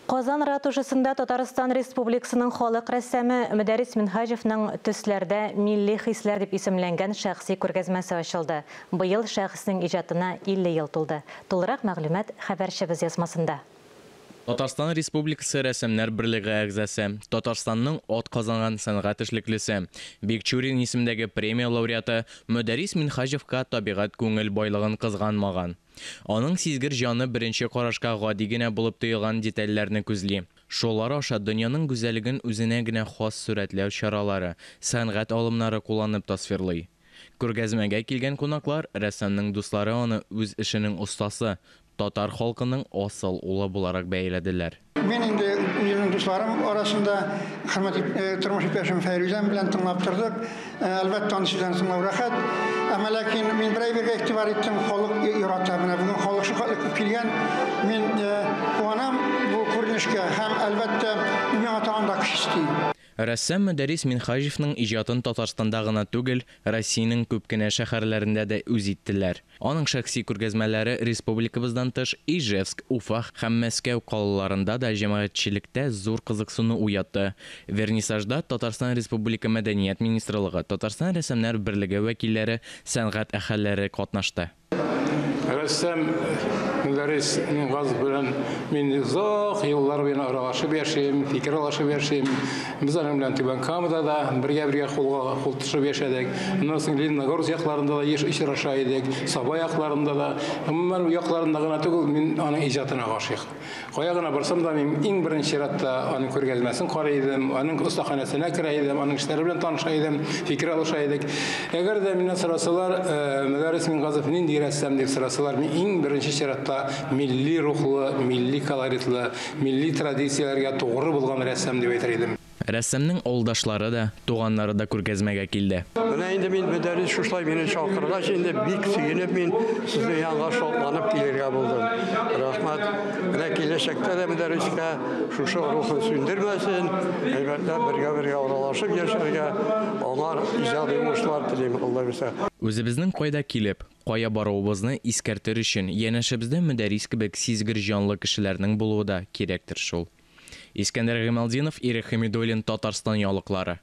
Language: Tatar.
Казан ратушасында Татарстан Республикасының халык рәссамы Мөдәррис Минһаҗевның Төсләрдә милли хисләр дип исемләнгән шәхси күргәзмәсе ачылды. Быел шәхеснең иҗатына 50 ел тулды. Тулырак мәгълүмат хәбәрчебез язмасында. Татарстан Республикасы Рәссамнар берлеге әгъзасы, Татарстанның атказанган сәнгать эшлеклесе, Бикчурин исемендәге премия лауреаты Мөдәррис Минһаҗевка табигать күңел байлыгын кызганмаган. Аның сизгер җаны беренче карашка гади генә булып тоелган детальләрне күзли. Шулар аша дөньяның гүзәллеген үзенә генә хас сурәтләү чаралары, сәнгать алымнары кулланып тасвирлый. Күргәзмәгә килгән кунаклар, рәссамның дуслары аны үз эшенең остасы, татар халкының асыл улы буларак бәяләделәр. Мин инде үземнең дусларым арасында хөрмәт тормыш иптәшем Фәйрүзәм белән тыңлап тордык. Әлбәттә, аның сүзләрен тыңлау рәхәт. Әмма ләкин мин бер әйбергә игътибар иттем, халык ярата. Менә бүген халык шулкадәр күп килгән. Мин куанам бу күренешкә һәм, әлбәттә, миңа тагын да көч өсти. Рәссам Мөдәррис Минһаҗевның иҗатын Татарстанда гына түгел, Россиянең күп кенә шәһәрләрендә дә үз иттеләр. Аның шәхси күргәзмәләре республикабыздан тыш Ижевск, Уфа һәм Мәскәү калаларында да җәмәгатьчелектә зур кызыксыну уятты. Вернисажда Татарстан Республика Мәдәният министрлыгы, Татарстан Рәссамнар берлеге вәкилләре, сәнгать әһелләре катнашты. Рәссам Мөдәррис Мингазов белән мин озак еллар буена аралашып яшим, фикер алышып яшим. Без аның белән Түбән Камада да бергә-бергә кулга кул тотышып яшәдек. Аннан соң Лениногорск якларында да еш очраша идек, Саба якларында да. Гомумән, якларында гына түгел, мин аның иҗатына гашыйк. Кая гына барсам да, мин иң беренче чиратта аның күргәзмәсен карый идем, аның остаханәсенә керә идем, аның эшләре белән таныша идем, фикер алыша идек. Әгәр дә миннән сорасалар, Мөдәррис Мингазов нинди рәссам дип сорасалар, мин иң беренче чиратта милли рухлы, милли колоритлы, милли традицияләргә тугры булган рәссам дип әйтер идем. Рәссамның авылдашлары да, туганнары да күргәзмәгә килде. Менә инде мин Мөдәррис шушылай мине чакыргач, инде бик сөенеп мин сезнең янга шатланып килергә булдым. Рәхмәт. Менә киләчәктә дә Мөдәррискә шушы рухын сүндермәсен, әйбәтләп бергә-бергә аралашып яшәргә, аңар иҗади уңышлар телим, Алла бирсә. Үзебезнең кайда килеп, кая баруыбызны искәртер өчен янәшәбездә Мөдәррис кебек сизгер җанлы кешеләрнең булуы да кирәктер шул. Искәндәр Гыймалтдинов, Ирек Хәмидуллин, Татарстан яңалыклары.